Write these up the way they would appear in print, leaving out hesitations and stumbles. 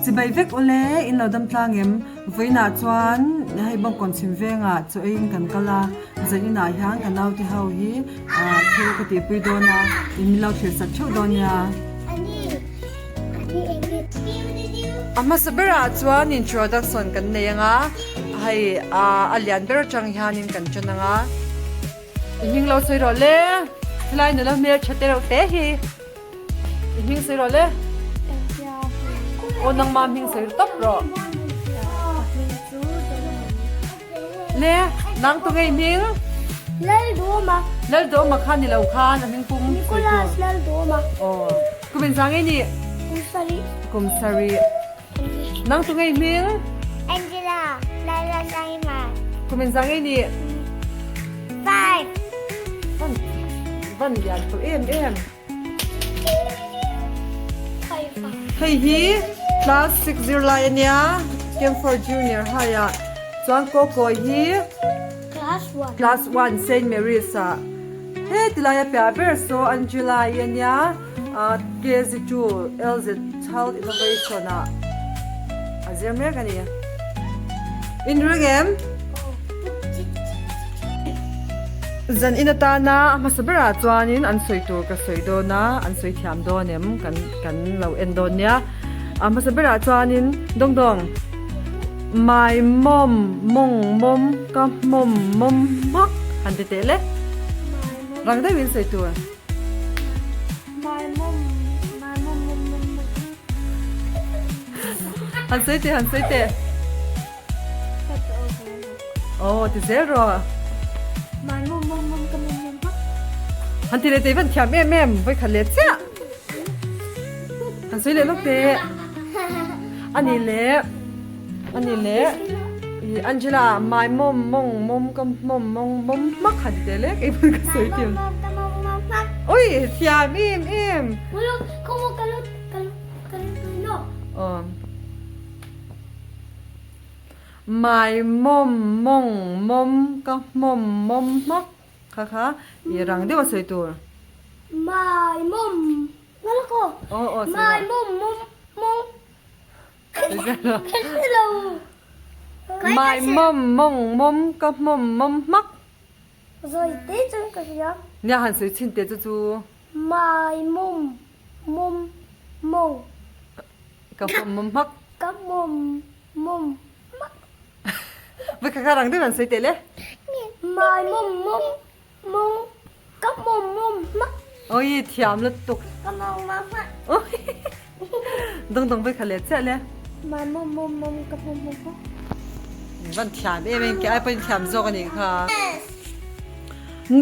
Chibai vek ule in lo dam tlang em? Vawiinah chuan hei Bawngkawn chhim vengah chaw eiin kan kal a, zaninah hian ka naute ho hi thil ka tihpui dawn a, in min lo thlir sak theuh dawn nia. A hmasa berah chuan introduction kan nei ang a, hei a lian ber atang hianin kan tan ang a. I hming lo sawi rawh le, helai nula hmel tha te reuh te hi. I hming sawi rawh le. Aw nangma hming sawi tawp rawh. Le, nang tu ngei hming? Laldawma. Laldawma kha ni lo khan a hming pum sawi tur. Nicholas Laldawma. Aw, kum engzah ngei ni? Kum sarih. Kum sarih. Nang tu ngei hming? Angela Lalrasaima. Kum engzah ngei ni? Five. Van van lian tawh em em. Hei hi class 6 zirlai ania Camphor Junior High ah chuan Kawkawi hi class 1 Saint Mary's ah he tilai a piah ber saw Angela i ania KG 2 LZ Child Innovation ah a zir mek a ni. In ring em? Zan in atana a hmasa berah chuanin an sawi tur ka sawi dawn a, an sawi thiam dawn em kan kan lo en dawn nia. A hmasa berah chuanin dawng dawng my mom mawng mawm ka hmawm mawm hmak han ti teh le. Rang deuhin sawi tur. My mom my mom mom mom mom. Han sawi teh han sawi teh. Aw ti zel rawh. Mai mum mum mum ka mum mum hmak. Han ti leh teh van thiam em em vawi khat leh chiah. Han sawi leh lawk teh. Ani leh ani leh i Angela mai mum mawng mum ka mum mawng mum hmak han ti teh leh kei pawn ka sawi thiam. Ui thiam em em. Aw. Mai mawm mawng mawm ka hmawm mawm hmak kha kha i rang deuh a sawi tur. Mai mawm ngala ko. Aw aw sawi rawh. Mai mawm mawm mawng ka hre lo. Mai mawm mawng mawm ka hmawm mawm hmak. Zawi te chuan ka hria. Nia han sawi chhin teh chu chu. Mai mawm mawm mawng. Ka hmawm mawm hmak. Ka hmawm mawm hmak. Vai kha kha rang deuh an sawi teh le. Mai mawm mawm mawng. Ka hmawm mawm hmak. Oi thiam lutuk. Ka mawm mawm hmak. Oi. Dawng dawng vai kha let chiah le. Mai mawm mawm mawm ka hmawm mawm hmak. Van thiam em em ke ai pawhin thiam zawk anih kha.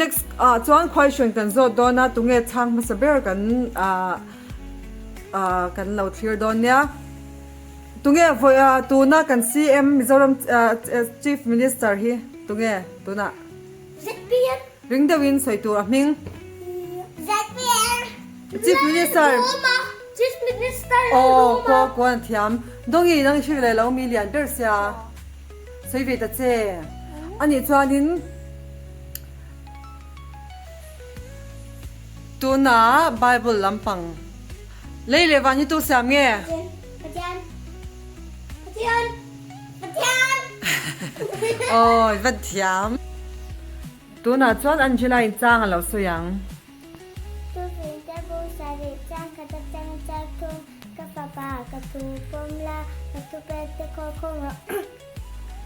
Next ah chuan question kan zawt dawn a tunge chhang hmasa ber kan ah ah kan lo thlir dawn nia. Tunge vawi ah tuna kan CM Mizoram ah Chief Minister hi tunge tunah? ZPM. Ring deuhin sawi tur a hming. ZPM. Chief Minister. Chief Minister. Aw kaw kaw an thiam. Dawngi nang i hre leh lo mi lian ber sia. Sawi ve ta che. Anih chuanin tuna Bible lampang lei leh van hi tu siam nge? Pathian. Pathian. Pathian. Awi va thiam. Tunah chuan Angela in chang a lo sawi ang. Tuvin te bu sarih chang khat atang char thung ka fapa ka thu pawm la ka thu pek te khaw khawng rawh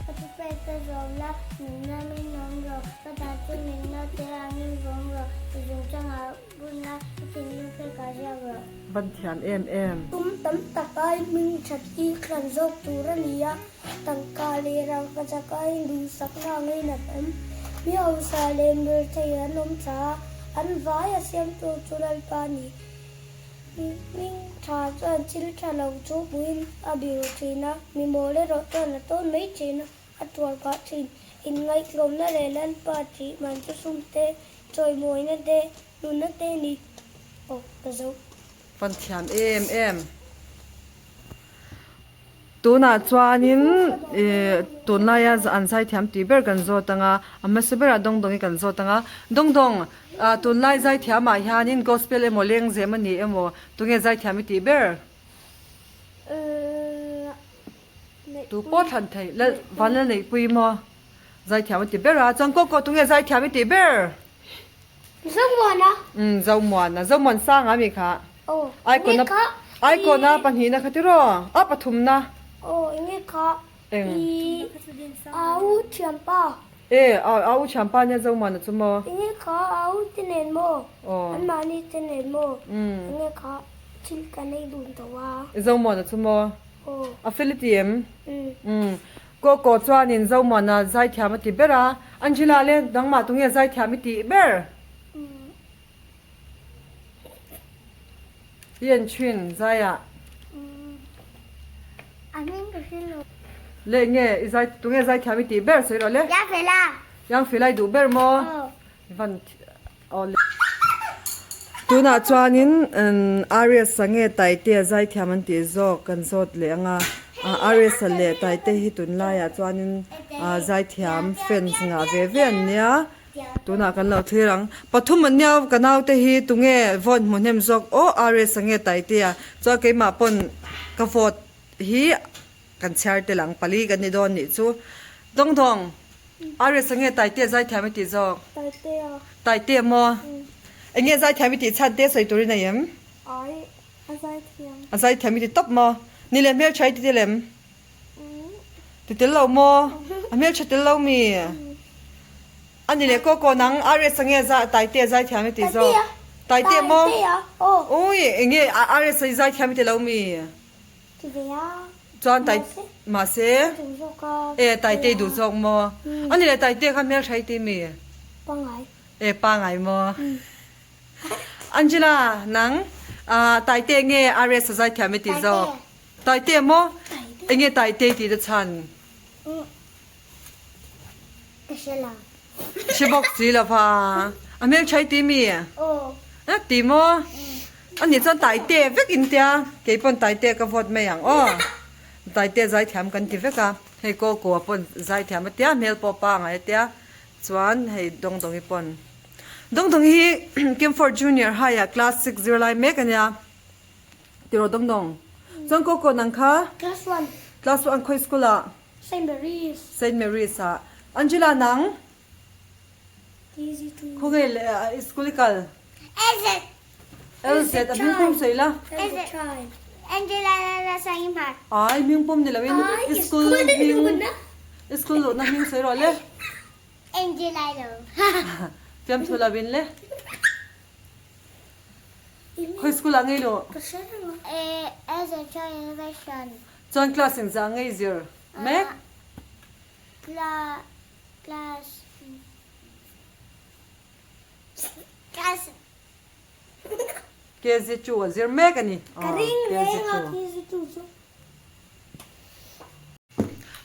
ka thu pek te zawm la nunna min awm rawh ka dan chu min naute angin vawm rawh i zung changah bun la i thinlung phekah ziak rawh. Van thiam em em. Tum tam tak ai hming that hi thlan zawk tur a ni a, tangka leh rangkachak aiin duhsakna a ngeinat awm. Mi hausa leh mirthei an awm tha a, an vai a siamtu chu Lalpa a ni. Hming tha chuan thil tha lo chu hmuhin a biru thin a, mi mawl erawh chuan a tawn mai thin a, a tuar phah thin. Inngaihtlawmna leh Lalpa tih man chu sum te, chawimawina te, nunna te a ni. Aw, ka zo. Van thiam em em. Tunah chuanin ih tunlaia an zaithiam tih ber kan zawt ang a, a hmasa berah Dawngdawng hi kan zawt ang a. Dawngdawng, ah tunlai zaithiamah hianin gospel emaw lengzem a ni emaw tunge zaithiam i tih ber? Umm. Tu pawh thlan theih lal vanlal neihpui maw zaithiam a ti ber a chuan kawk kawk tunge zaithiam i tih ber? Zomuana. Umm Zomuana Zomuan sanga mi kha. Aw Icon a Icon a pahnihna kha tiraw a pathumna. Aw enge kha i au thianpa. E a u thianpa nia Zomuana chu maw. Enge kha a u te nen maw anmahni te nen maw enge kha thil kan ei dun tawh a. Zomuana chu maw. A fel i ti em? Umm. Koko chuanin Zomuana zaithiam a ti ber a, Angela le nangmah tunge zaithiam i tih ber? I en thin zaiah. Le nge i zai tunge zaithiam i tih ber sawi rawh le. Yangfela. Yangfela i duh ber maw? Van Awle. Tunah chuanin Arius-a nge Taitea zaithiam an tih zawk kan zawt leh ang a, Arius-a leh Taite hi tunlaiah chuanin zaithiam fans ngah ve ve an nia, tunah kan lo thlir ang. Pathum an nia ka naute hi tunge vote hmu hnem zawk aw Arius-a nge Taitea chuan keimah pawn ka vote hi kan chhiar tel ang pali kan ni dawn nih chu. Dawngdawng. Aries enge Taitea zaithiam i tih zawk? Taitea. Taitea maw? Enge zaithiam i tih chhan te sawi turin a em? Ai, a zaithiam. A zaithiam i ti tawp maw? Ni leh hmeltha i ti tel em? Ti tel lo maw? A hmeltha tel lo mi? A ni leh kaw kaw nang Aries enge Taitea zaithiam i tih zawk? Taitea. Taitea maw? Taitea, aw. Ui, enge Aries i zaithiam i ti lo mi? Ti ve a. Chuan tai mahse e Taitei duh zawk maw? A ni le Taitei kha hmel hrai ti mi? Pangai. E pangai maw? Angela nang Taitei nge RS a zaithiam i tih zawk? Taitei maw? Enge Taitei tih te chhan? Ka hre lo. Hre bawk si lo va. A hmel hrai ti mi? Aw. A ti maw? A nih chuan Taite vek in tia, kei pawn Taite ka vote mai ang aw. Taite zaithiam kan ti vek a, hei Koko pawn zaithiam a tia, hmel pawh pa ngai a tia, chuan hei Dawngdawngi pawn. Dawngdawngi hi Camford Junior High ah class six zirlai mek a nia. Tiraw Dawngdawng? Chuan Koko nang kha? Class one. Class one khawi school ah? Saint Mary's. Saint Mary's ah. Angela nang? KG two. Khawnge leh school i kal? LZ. LZ a hming pum sawi la. LZ tribe. Angela Lala Sangi Hmar. Ai hming pum ni loin i school hming i school luhna hming sawi rawh le. Angela lo. Fiamthu lo in le. Khawi school ah ngei luh? Ka hre reng a. LZ tribe innovation. Chuan class engzah ngei zir mek? Class class KG 2 a zir mek a ni. Ka ring reng a KG 2 chu.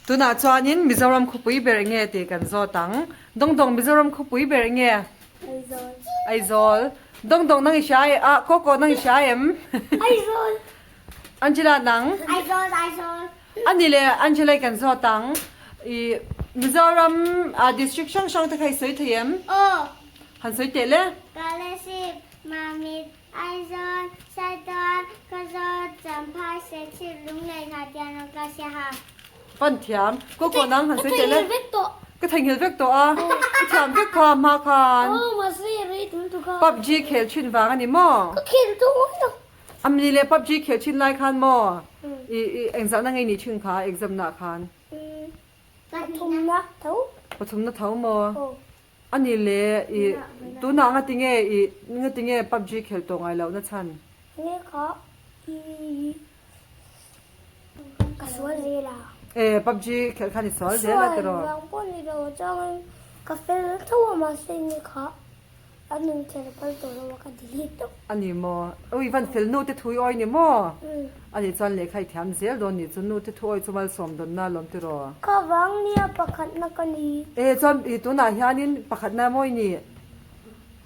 Tunah chuanin Mizoram khawpui ber enge tih kan zawt ang. Dawngdawng Mizoram khawpui ber enge? Aizawl. Aizawl. Dawngdawng nang i hria a Kawkaw nang i hria em? Aizawl. Angela nang? Aizawl Aizawl. A ni le Angela i kan zawt ang. I Mizoram district hrang hrang te kha i sawi thei em? Aw. Han sawi teh le. Kolasib, Mamit, Aizawl, Saitual, Khawzawl, Champhai, Serchhip, Lunglei, Hnahthial, Nawka, Siaha. Pan thiam. Ko ko nang han sawi teh le. Ka theihnghilh vek tawh. Ka theihnghilh vek tawh a. I thiam vek kha hma khan. Aw mahse rei tun tu kha. PUBG khel thin vang a ni maw? Ka khel tawh ngawt a. Amni leh PUBG khel thin lai khan maw i i engzahna ngei ni thin kha exam nah khan? Pathumna tho. Pathumna tho maw? Ani le i tunah ngati nge i ngati nge PUBG khel tawh ngai lohna chhan? Nge kha i ka sual zel a. E PUBG khel khan i sual zel a tiraw? Sual vang pawh ni lo chuangin ka fel tho a mahse nge kha A nun kher pal tawh lo a ka delete tawh. A ni maw? Ui van fel nu te thui awi ni maw? A nih chuan lehkha i thiam zel dawn nih chu nu te thu awi chu malsawm dawnna a lawm tiraw? Ka vang nia pakhatna ka ni. E chuan i tunah hianin pakhatna mawi ni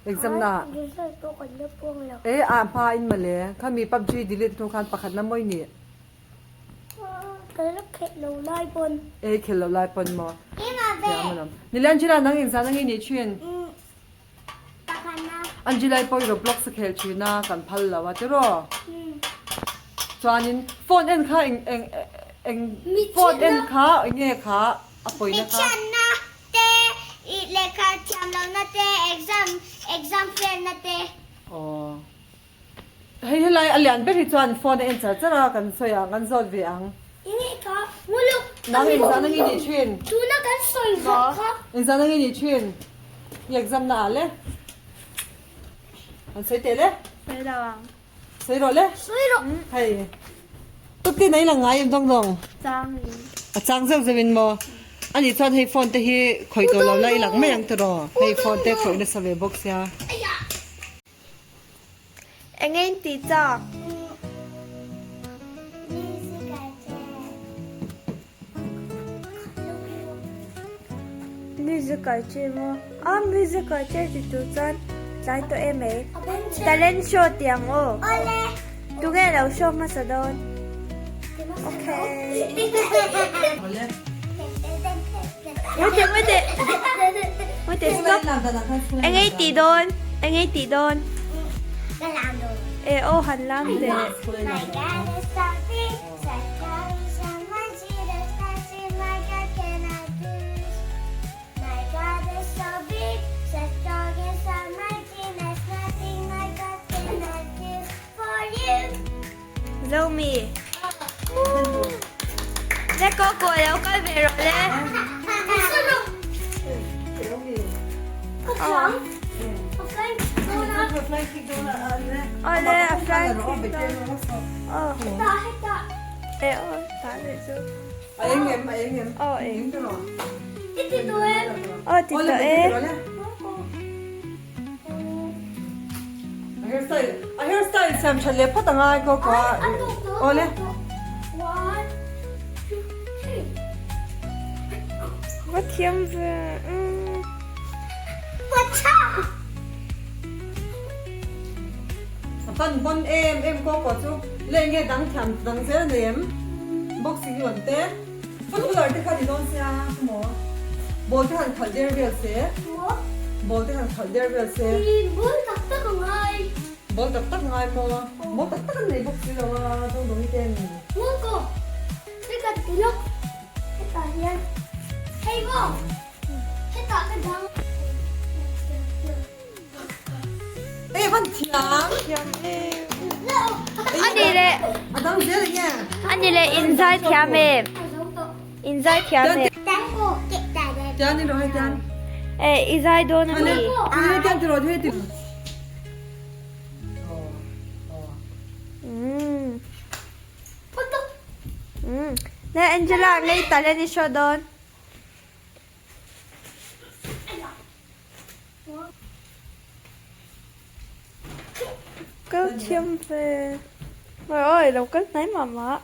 exam na. Ai result pawh kan la puang lo. E a hma in mawle khami PUBG delete hnu khan pakhatna mawi ni. Ka la khelh lo lai pawn. E khelh lo lai pawn maw? Thiam alawm. Nilanjila nang engzah na nge nih thin? Angelai pawh i Roblox a khel thin a, kan phal lo a tiraw? Chuanin phone en kha eng eng Eng phone en kha enge kha a pawina kha. Mithianna te i lehkha thiam lohna te exam exam fail na te. Aw. Hei helai a lian ber hi chuan phone a en char char a kan sawi ang kan zawt ve ang. Enge kha nguluk. Nang engzah na nge nih thin? Tuna kan sawi zawh kha. Engzah na nge nih thin? I exam na ah le. An sawi teh le. Sawi lo ang. Sawi rawh le. Sawi rawh. Hei. Tuktin a i lang ngai em dawng dawng? Chang in. A chang zeuh zeuh in maw? Ani chuan hei phone te hi khawih tawh lo la i lang mai ang tiraw? Hei phone te khawih nasa ve bawk sia. Eng in ti chak? Musical chair maw? A musical chair ti tur chuan tlai tawh em mai. Talent show tih ang aw. Tunge lo show hmasa dawn? Okay. Wait wait wait stop. Eng ei tih dawn? Eng ei tih dawn? E aw han lam teh. Zomi Le ko ko lo kal ve rawh le. Awle a flying kick dawn. Aw. E aw ta leh chu. A eng em a eng em. Aw eng. Aw ti tawh e. A hairstyle a hairstyle siam tha leh phawt angai ko ko a. Awle. Va thiam ve. A pan bon em em ko ko chu le nge dang thiam dang zel a nei em boxing hi rawn te footballer te kha ni dawn sia maw ball te han khalh der vel se ball te han khalh der vel se ball tak tak a ngai ball tak tak ngai maw ball tak tak an nei bawk si lo a dawngdawng hi ten maw ko heta ti lawk hetah hian hei maw hetah ka dang. Ê van thiam. Thiam em. Ani le. A dang zel enge. Ani le in zai thiam em. In zai thiam em. Tian ni ro hei tian. E i zai dawn ami. Ani tian ti ro hei ti. Le Angela ngei talent i show dawn. Kal thiam ve. Oi oi lo kal hnai mah mah.